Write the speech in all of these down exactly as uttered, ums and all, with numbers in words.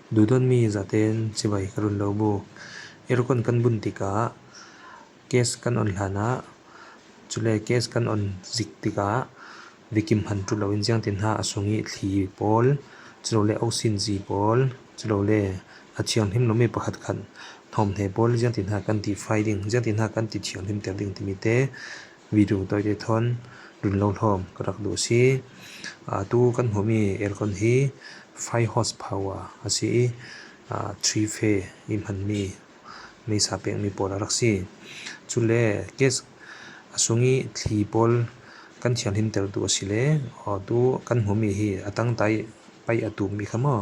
Duhdawtmi zaten chibai ka run lo buk. Aircon kan bun tikah gas kan on hlanah, cule gas kan on zik tikah vikim han ṭul loin ziangtin ha a sung i thli pawl, culole oxygen zi pawl, culole a thianghlim lomi pakhat khat hnawmhne pawl ziangtin ha kan tihfai ding, ziangtin ha kan ti thianghlimter ding timi te video tawite thawn run lo hlawm ka rak duh si. Aa, tu kan hmuhmi aircon hi five horsepower a si i, aa, three phase i hmanmi meisa pekmi pawl a rak si. Cule gas a sung i thli pawl kan thianghlimter duh a si le, aw, tu kan hmuhmi hi a tangta i paih a tummi kha maw?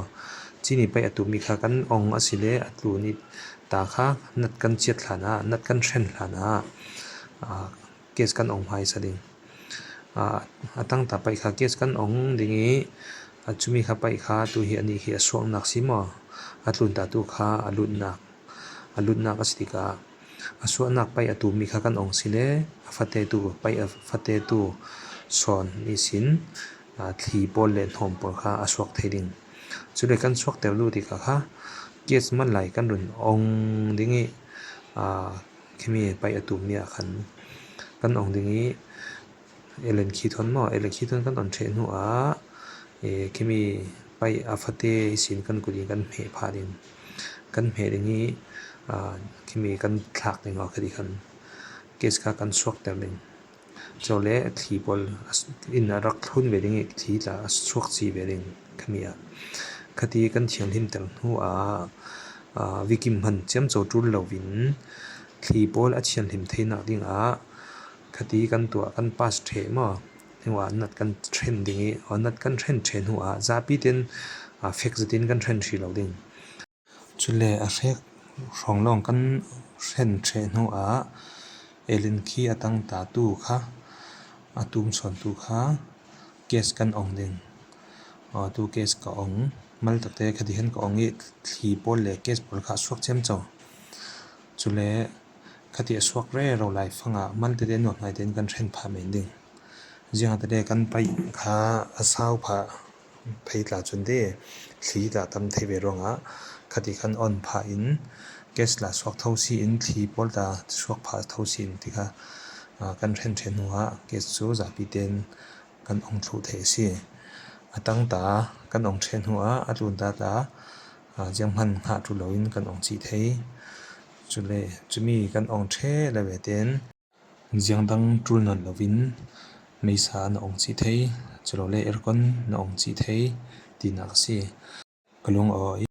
Cini paih a tummi kha kan ong a si le, a tlun i ta kha nat kan ciat hlanah, nat kan hren hlanah, aa, gas kan ong hmaisa ding. Aa, a tangta paih kha gas kan ong ding i, a cumi kha paih kha tu hi a nih hi a suaknak si maw? A tlunta tu kha a lutnak, a lutnak a si tikah a suaknak paih a tummi kha kan ong si le, a fate tu, paih a fate tu sawn ihsin, aa, thli pawl le hnawm pawl kha a suak thei ding. Cule kan suakter duh tikah kha gas man lai kan run ong ding i, aa, khimi paih a tummi ah khan kan ong ding i, Ellen khi thawn maw? Ellen khi thawn kan on ṭheh hnuah, e, khimi paih a fate ihsin kan kut in kan hmeh phah ding. Kan hmeh ding i, aa, khimi kan thlak ding aw, khati khan gas kha kan suakter ding. Cule thli pawl a s-, in a rak thlun ve ding i thli tla a suak ci ve ding khami ah. Khati kan thianghlimter hnuah, aa, vikim hman ciamco ṭul loin thli pawl a thianghlim theinak dingah khati kan tuah, kan pass ṭheh maw? Hnuah nat kan hren ding i, aw, nat kan hren ṭheh hnuah zapi ten, aa, fek zetin kan hren hrih lo ding. Cule a hrek hrawng lawng kan hren ṭheh hnuah Ellen khi a tangta tu kha, a tum sawn tu kha gas kan ong ding. Aw, tu gas ka ong, mal takte khati khan ka ong i thli pawl le gas pawl kha a suak ciamco. Cule khati a suak rero lai fangah mal tete nuam hnai tein kan hren phah men ding. Ziangahtile kan paih kha a sau phah phei tla cun te thli tla tam thei ve ruangah khati khan on phah in gas tla suak tho si in thli pawl tla suak phah tho si in ti kha, aa, kan hren ṭheh hnuah gas cu zapi tein kan ong thluh thei a si. A tangta kan ong ṭheh hnuah a tlunta tla, aa, zianghman hngah ṭul loin kan ong cih thei. Cule cumi kan ong ṭheh le ve tein ziangdang ṭul nawn loin meisa na ong cih thei, culole aircon na ong cih thei tinak a si. Ka lung aw i.